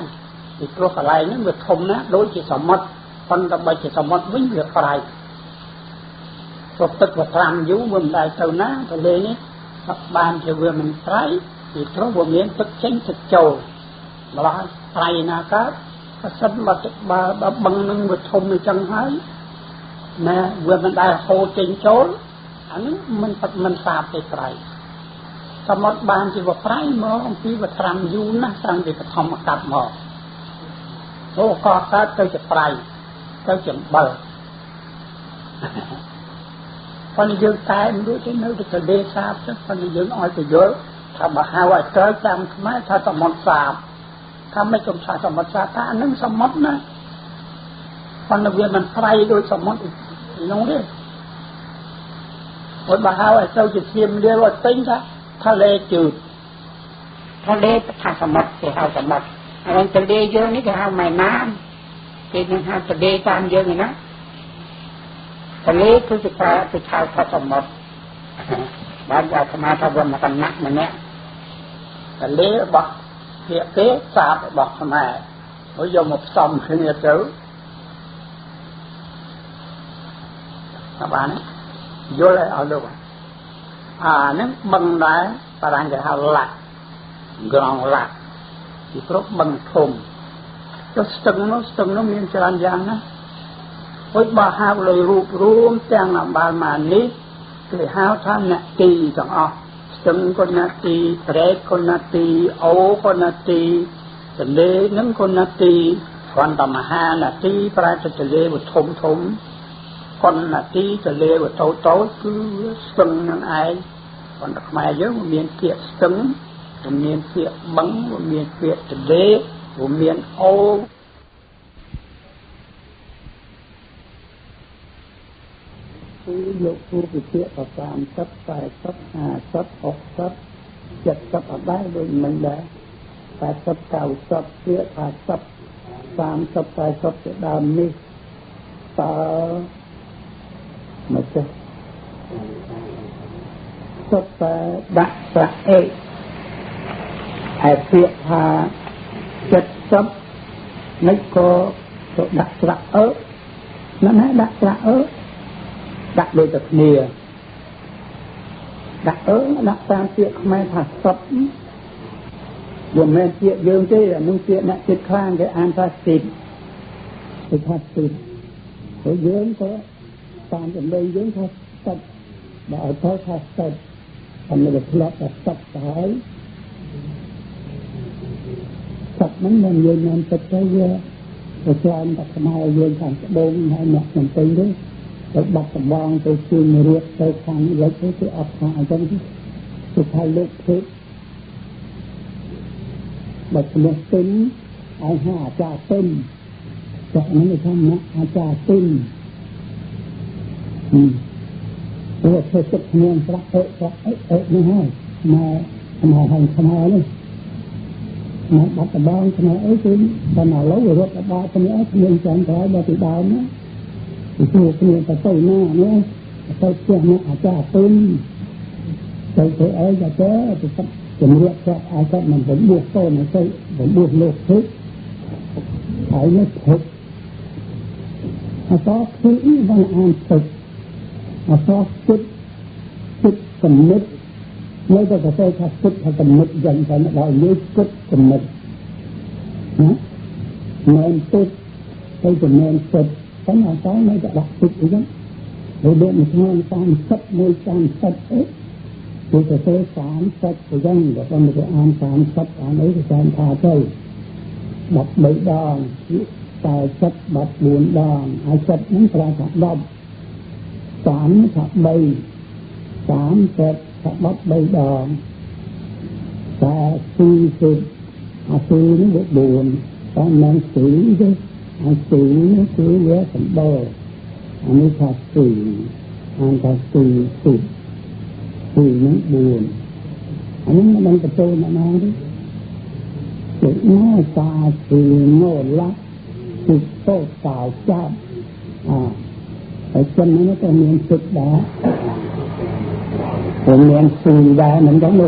ពីព្រោះកន្លែងហ្នឹងវាធំណាស់ដូចជាសមុទ្រប៉ុន្តែបើជាសមុទ្រវិញវាប្រៃព្រោះទឹកវាត្រាំយូរវាមិនដែលទៅណាទន្លេនេះបានជាវាមិនប្រៃពីព្រោះវាមានទឹកចេញទឹកចូលម្ល៉េះប្រៃណាកើតបើសិនបើបើបឹងនឹងវាធំអញ្ចឹងហើយណាវាមិនដែលហូរចេញចូលអានេះមិនសាបទេប្រៃសមុទ្របានជាប្រៃមកអំពីវាត្រាំយូរណាស់តាំងពីបឋមកាប់មកអូកកើតទៅជាប្រៃទៅជាអំបិលប៉ុន្តែយើងតែមិនរួចទេនៅតែទន្លេសាបចឹងប៉ុន្តែយើងឲ្យទៅយល់ថាបើហៅឲ្យត្រូវតាមខ្មែរថាសមុទ្រសាបថាមិនចំថាសមុទ្រសាបថាអានឹងសមុទ្រណាប៉ុន្តែវាមិនប្រៃដូចសមុទ្រនោះទេព្រោះបើហៅឲ្យទៅជាសៀមលាវឲ្យពេញថាទន្លេជឺតទន្លេថាសមុទ្រគេហៅសមុទ្រអានឹងទន្លេយើងនេះគេហៅម៉ែណាមគេនឹងហៅទន្លេតាមយើងឯណាទន្លេគឺជាប្រែទៅឆៅថាសមុទ្របានអាត្មាថាវាមកកំណាក់ម្នាក់ទន្លេរបស់ពាក្យគេសាបរបស់ខ្មែរហើយយកមកផ្សំគ្នាទៅថាបានយល់ឲ្យលោកអាហ្នឹងបឹងដែរបារាំងគេហៅឡាក់ក្រងឡាក់ពីព្រោះបឹងធំចុះស្ទឹងនោះមានច្រើនយ៉ាងណាហើយបើហៅលើរូបរួមទាំងអំបាលម៉ាននេះគេហៅថាអ្នកទីទាំងអស់ស្ទឹងក៏អ្នកទីព្រែកក៏អ្នកទីអូក៏អ្នកទីទន្លេនឹងក៏អ្នកទីគ្រាន់តែមហានទីប្រែទៅទន្លេវាធំធំកុននទីទន្លេវាតូចតូចគឺស្ទឹងនឹងឯងប៉ុន្តែខ្មែរយើងមានពាក្យស្ទឹងមានពាក្យបឹងមានពាក្យទន្លេមានអូគឺលោកគ្រូវិភាគទៅ30 40 50 60 70អត់ដែរដូចមិនដែរ80 90ពាក្យថា10 30 40ជាដើមនេះតើមកចេះសុទ្ធតែដាក់ប្រាក់អេ ឯពាក្យថា70នេះក៏ទៅដាក់ស្រៈអឺណាណាដាក់ស្រៈអឺដាក់ដូចតែគ្នាដាក់អឺដាក់តាមពាក្យខ្មែរថាសពវាមិនមែនពាក្យយើងទេអានោះពាក្យអ្នកចិត្តខ្លាំងគេអានថាសិបគេថាសិបហើយយើងក៏តាមចំណេញយើងថាសពបើឲ្យទៅថាសពអានេះវាធ្លាប់ថាសពទៅហើយសពហ្នឹងមិនយើងមិនទឹកទៅវាទៅច្រើនតែខ្មែរយើងខាងត្បូងហើយអ្នកភ្នំពេញទេទៅបាត់ដំបងទៅជឿនរៀបទៅខាងលិចទៅគេអត់ថាអញ្ចឹងគឺថាលោកភេទបើឈ្មោះទិនឲ្យហៅអាចារ្យទិនចាក់ហ្នឹងគេថាអ្នកអាចារ្យទិនព្រោះធ្វើទឹកគ្នាស្រៈអេស្រៈអេអេនេះហើយមកមកហើយខ្មែរនេះមកបាត់ដំបងខ្មែរអីគឺដល់ឥឡូវរត់ដល់គ្នាគ្នាចាំក្រោយដល់ពីដើមណាពីព្រោះគ្នាទៅទៅណានេះទៅផ្ទះអ្នកអាចារ្យទិនទៅទៅអីទៅទៅជំរាបគាត់ឲ្យគាត់មិនរបួសកូនទៅរបួសលោកភេទហើយនេះភេទអសភេទនេះបានអានទឹកអសគិតគិតគំនិតនៅតែសរសេរថាគិតថាគំនិតយ៉ាងតែដល់និយាយគិតគំនិតណាមិនទឹកទៅចំណេញទឹកតែអសនៅតែដាក់ទឹកអីចឹងហើយដូចមួយថ្ងៃ31 30អីគឺទៅទៅ30អញ្ចឹងបើមិនទៅអាន30អានអីទៅតាមថាទៅ13ដង40 14ដងហើយ70ហ្នឹងប្រើថា10 3ថា3 30ថា13ដងតែ40អា4នេះវា4តែមិន4ទេអា4នេះគឺវាសម្បូរអានេះថា4អានថា4 2និង4អានេះមិនដឹងបញ្ចូលអ្នកណាទេដូចណាតាទីណូឡាទីតោតោចាប់អាហើយចិននេះក៏មានទឹកដែរក៏មានស៊ីដែរមិនដឹងទេ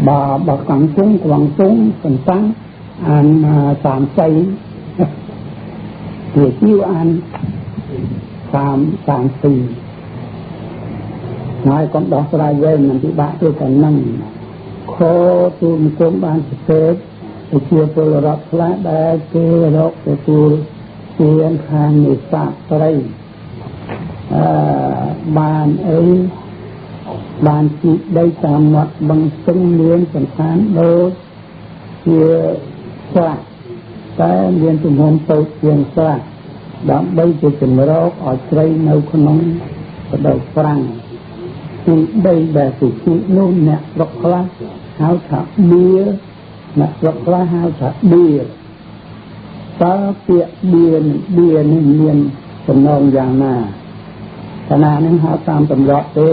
បើខាងជុងក្វាងជុងសន្តាំងអាន30វាជាអាន34ហើយកុំដោះស្រាយវែងមិនពិបាកទេតែនឹងខទូមង្គមបានសរសេរជាពលរដ្ឋខ្លះដែលគេរកទទួលទានខាងនេសាទត្រីបានអីបានជីកដីតាមមាត់បឹងស្ទឹងមានសន្តានដូចជាស្រះតែមានទំហំតូចជាងស្រះដើម្បីជាជំរកឲ្យត្រីនៅក្នុងរដូវប្រាំងទីដីដែលទីនោះអ្នកស្រុកខ្លះហៅថាបៀអ្នកស្រុកខ្លះហៅថាបៀតើពាក្យបៀនិងបៀនេះមានចំណងយ៉ាងណាកាលណានឹងហៅតាមទម្លាប់ទេ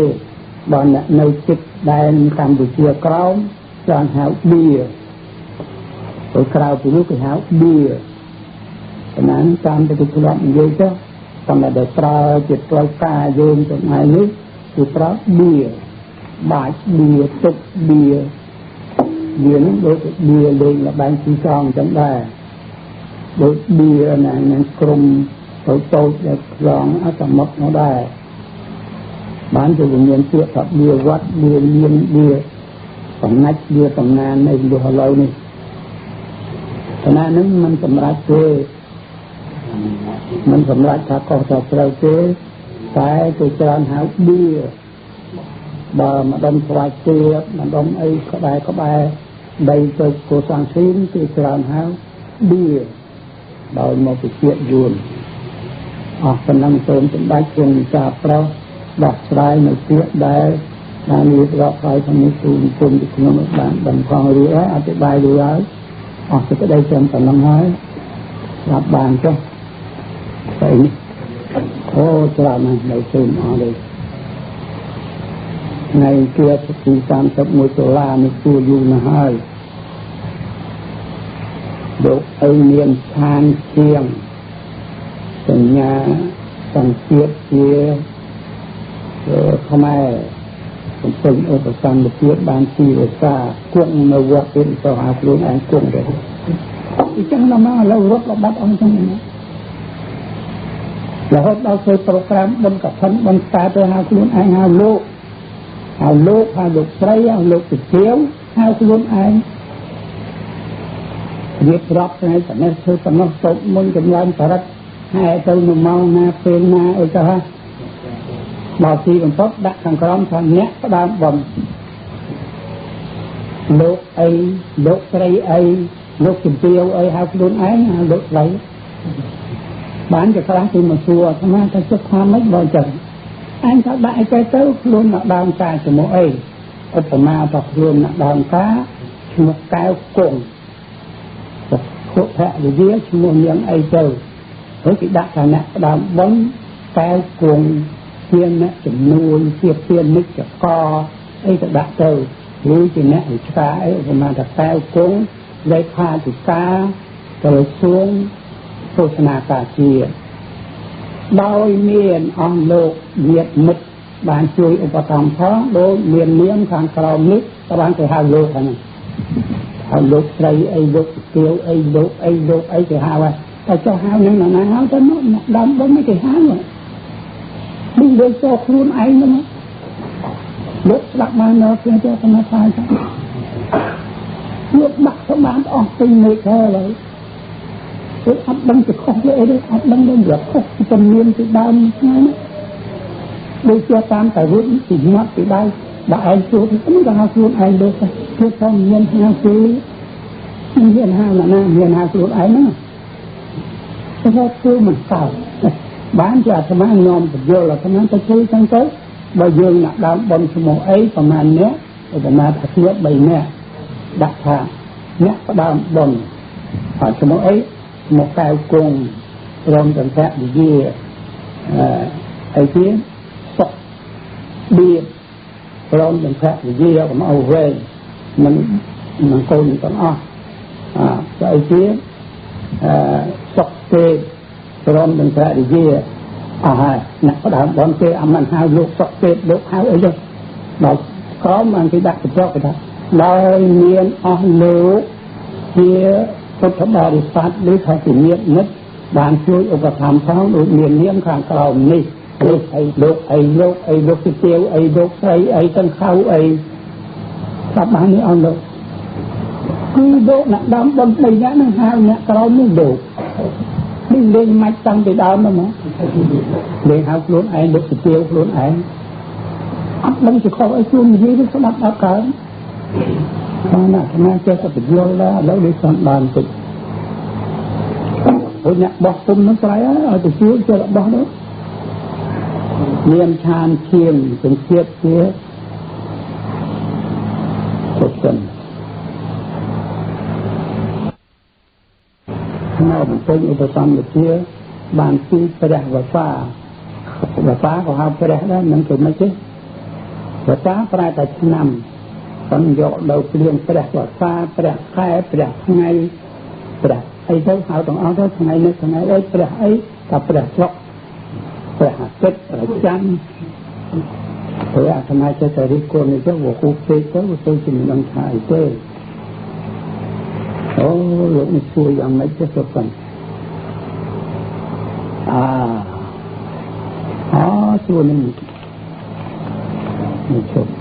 បើអ្នកនៅជិតដែនកម្ពុជាក្រោមចង់ហៅបៀព្រោះក្រៅពីនោះគេហៅបៀកាលណាតាមទៅគេធ្លាប់និយាយទៅតាមដែលប្រើជាផ្លូវការយើងថ្ងៃនេះគឺប្រើបៀបាច់បៀទឹកបៀបៀហ្នឹងដូចបៀលេងល្បែងស៊ីសងអញ្ចឹងដែរដូចបៀណានឹងក្រុមតូចតូចដែលខ្លងអត់មុខនោះដែរបានជាមានពាក្យថាបៀវត្តបៀលៀនបៀបំណាច់បៀតំណាននៃលុះឥឡូវនេះឋានៈហ្នឹងមិនសម្រាប់ទេមិនសម្រាប់ថាកុសថាត្រូវទេតែគេច្រើនហៅបៀបើម្ដុំស្វាយទៀបម្ដុំអីក្បែរក្បែរដីទៅកូសាំងស៊ីនគេច្រើនហៅបៀដោយមកពីជាតិយួនអស់ប៉ុណ្ណឹងសូមសម្ដេចទ្រង់ចាប្រោសដោះស្រាយនៅពាក្យដែលបានរៀបរាប់ហើយក្នុងនេះទូលគុំពីខ្ញុំបានដឹងផងរួចហើយអធិប្បាយរួចហើយអស់សេចក្តីត្រឹមប៉ុណ្ណឹងហើយស្រាប់បានចុះតែនេះអូច្រើនណាស់នៅសូមអរទេថ្ងៃជាទី31ដុល្លារនេះគួរយូរណាស់ហើយលោកឪមានឆានជាងសញ្ញាសង្ជាតិជាខ្មែរ បំពេញឧបសម្បទាបានទីរសាគង់នៅវត្តទៀតទៅហៅខ្លួនឯងគង់ទៅអញ្ចឹងដល់មកឥឡូវរត់បាត់អស់អញ្ចឹងរហូតដល់ធ្វើប្រូក្រាមបុណ្យកឋិនបុណ្យតាទៅហៅខ្លួនឯងហៅលោកហៅលោកហៅលោកស្រីហៅលោកពទាវហៅខ្លួនឯងរៀបរាប់ថ្ងៃប៉ុណ្ណេះធ្វើប៉ុណ្ណោះសូត្រមុនចម្រើនបរិត្តហែទៅនៅម៉ោងណាពេលណាអីទៅហ่ะដល់ទីបំផុតដាក់ខាងក្រោមថាអ្នកផ្ដើមបុណ្យលោកអីលោកស្រីអីលោកជំទាវអីហៅខ្លួនឯងហៅលោកស្រីបានជាខ្លះគេមកសួរអាត្មាថាចិត្តថាម៉េចបើចឹងអញថាដាក់អីទៅទៅខ្លួនមកដើមការជាមួយអីឧបមាថាខ្លួនមកដើមការឈ្មោះកែវគង់សុភវិយាឈ្មោះនាងអីទៅហើយគេដាក់ថាអ្នកផ្ដើមបុណ្យកែវគង់ជាអ្នកជំនួយជាពាណិជ្ជករអីទៅដាក់ទៅឬជាអ្នកវិជ្ជាអីឧបមាថាកែវគង់លេខាធិការក្រសួងសាសនាការជាតិដោយមានអង្គលោកញាតិមិត្តបានជួយឧបត្ថម្ភផងដោយមាននាមខាងក្រោមនេះក៏បានគេហៅលោកហ្នឹងហៅលោកស្រីអីលោកទាវអីលោកអីលោកអីគេហៅហើយតែចុះហៅនឹងណាហៅទៅមកដើមបុណ្យគេហៅនេះដូចចូលខ្លួនឯងហ្នឹងលោកស្ដាប់បាននៅគ្នាទៅតាមថាចឹងលោកបាក់ទៅបានអស់ពេញមេឃហើយគឺអត់ដឹងទៅខុសទៅអីទេអត់ដឹងទៅវាខុសពីជំនាញពីដើមថ្ងៃនេះដូចជាតាមតែរួចពីញាត់ពីដៃបើឯងជួបហ្នឹងក៏ហៅខ្លួនឯងដូចគឺថាមានហៅគេមានហៅណាមានហៅខ្លួនឯងហ្នឹងតែធ្វើមិនកើតបានជាអាត្មាញោមបញ្យល់អាត្មាទៅជួយចឹងទៅបើយើងដាក់ដើមបុណ្យឈ្មោះអីប្រហែលអ្នកឧបមាថាគ្នា3នាក់ដាក់ថាអ្នកផ្ដើមបុណ្យហើយឈ្មោះអីមកកែវគង់ព្រមទាំងភរិយាអីទៀតសុខបៀបព្រមទាំងភរិយាកុំឲ្យវែងនឹងកូនទាំងអស់អីទៀតសុខទេព្រមទាំងភរិយាអស់ហើយអ្នកផ្ដើមបុណ្យគេអមិនហៅលោកសុខទេលោកហៅអីទៅដល់ក្រមបានគេដាក់បញ្ចុកគេថាដោយមានអស់លោកជាពុទ្ធបរិស័ទឬថាជាញាតិមិត្តបានជួយឧបត្ថម្ភផងដូចមាននាមខាងក្រោមនេះលោកអីលោកអីលោកអីលោកទីទាវអីលោកស្រីអីទាំងខៅអីស្រាប់បាននេះអស់លោកគឺលោកអ្នកដើមបុណ្យ3នាក់នឹងហៅអ្នកក្រោមនេះលោកនេះលេងម៉ាច់តាំងពីដើមមកលេងហៅខ្លួនឯងលោកទីទាវខ្លួនឯងអត់ដឹងជាខុសអីខ្លួននិយាយទៅស្ដាប់អត់កើតបានអាត្មាចេះតែបញ្យល់ដែរឥឡូវនេះសំបានតិចព្រោះអ្នកបោះពុំនឹងស្រ័យឲ្យទៅជួយចេះរបស់នោះមានឆានឈាមសង្ជាតិជាសុខសិនមកបំពេញឧបសម្បទាបានពីព្រះវស្សាវស្សាក៏ហៅព្រះដែរមិនទៅមិនទេវស្សាប្រែតែឆ្នាំប៉ុន្តែយកដល់ព្រៀងព្រះវស្សាព្រះខែព្រះថ្ងៃព្រះអីទៅហៅទាំងអស់ទៅថ្ងៃនេះថ្ងៃអីព្រះអីថាព្រះស្រុកព្រះអាទិត្យព្រះច័ន្ទព្រោះអាត្មាចេះតែរិះគន់នេះទៅវគូពេកទៅទៅជាមិនដឹងថាអីទេអូលោកនេះជួយយ៉ាងម៉េចទៅសុខសិនអាជួយនេះនេះជប់